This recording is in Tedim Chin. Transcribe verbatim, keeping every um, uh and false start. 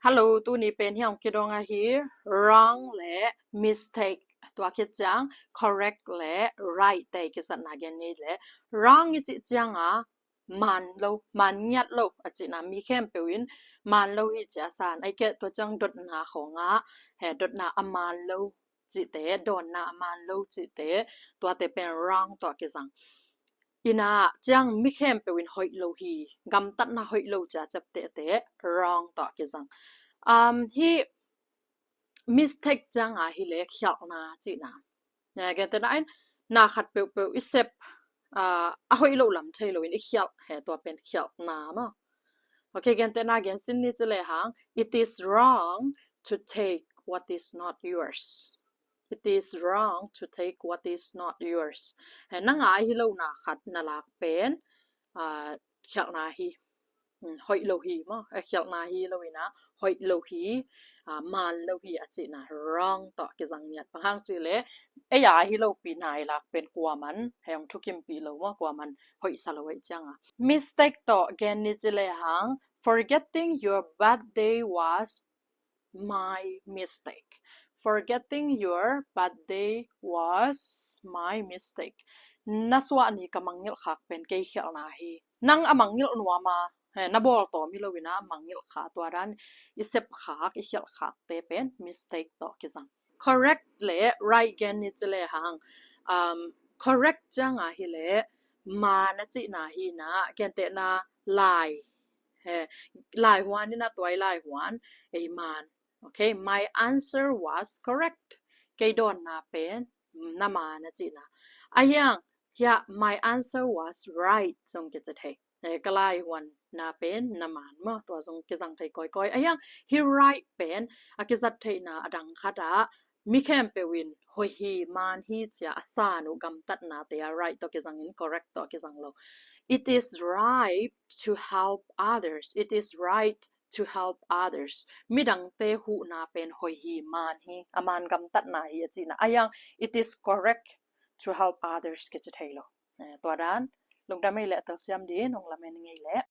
Hello, tuni pen hi hong kidong ahi, wrong le mistake, tua khit ciang correct le right te kizatna gen ni le. Wrong i cih ciang a man lo, man ngiat lo a cihna, mi khempeuh in man lo hi ci a san, ai ke tua ciang dotna khong a, he dotna a man lo cihte, dawnna a man lo cihte, tuate pen wrong tawh kizang. Ina ciang mi khempeuh in hoih lo hi, gamtatna hoih lo ci a ciaptehte wrong tawh kizang. Um, hi mistake ciang a hi le khialhna cihna. Gentehna in na khat peuhpeuh i sep, ah, a hoih lo lam thei lo in i khialh, he tua pen khialhna maw. Ok, gentehna gen sin ni ci le hang, it is wrong to take what is not yours. It is wrong to take what is not yours. He nang a hi lo na khat na lak pen, ah, khialhna hi. Hmm, hoih lo hi maw. A khialhna hi lo ina, hoih lo hi, ah, man lo hi a cihna wrong tawh kizang ngiat. Bang hang ci le, ei a hi lo pi na i lak pen kuaman, he hong thukimpih lo maw, kuaman hoih sa lo ai ciang a. Mistake tawh gen ni ci le hang, forgetting your birthday was my mistake. Forgetting your birthday was my mistake. Na suah ni ka mangngilh khak pen kei khialhna hi. Nang a mangngilh nuam a, he, na bawl tawm hi lo ina mangngilh kha, tua dan i sep khak, i khialh khakte pen mistake tawh kizang. Correct le right gen ni ci le hang, um, correct ciang a hi le man a cihna hi na, gentehna lai, he, lai huan ina tua i lai huan, ei man. Ok, my answer was correct. Kei dawnna pen na man a cihna. A hiang, hia, my answer was right zong kici thei. Eh, ka lai huanna pen na man maw, tua zong kizang thei kawikawi. A hiang, hi right pen a kizat theihna a dang khat ah mi khempeuh in hoih hi, man hi ci a a san uh gamtatnate a right tawh kizang in, correct tawh kizang lo. It is right to help others. It is right to help others. Midangte huhna pen hoih hi, man hi, a man gamtatna hi a cihna. A hiang, it is correct to help others kici thei lo. Eh, tua dan, lungdam ei le, a telsiam din hong lamen ngei le.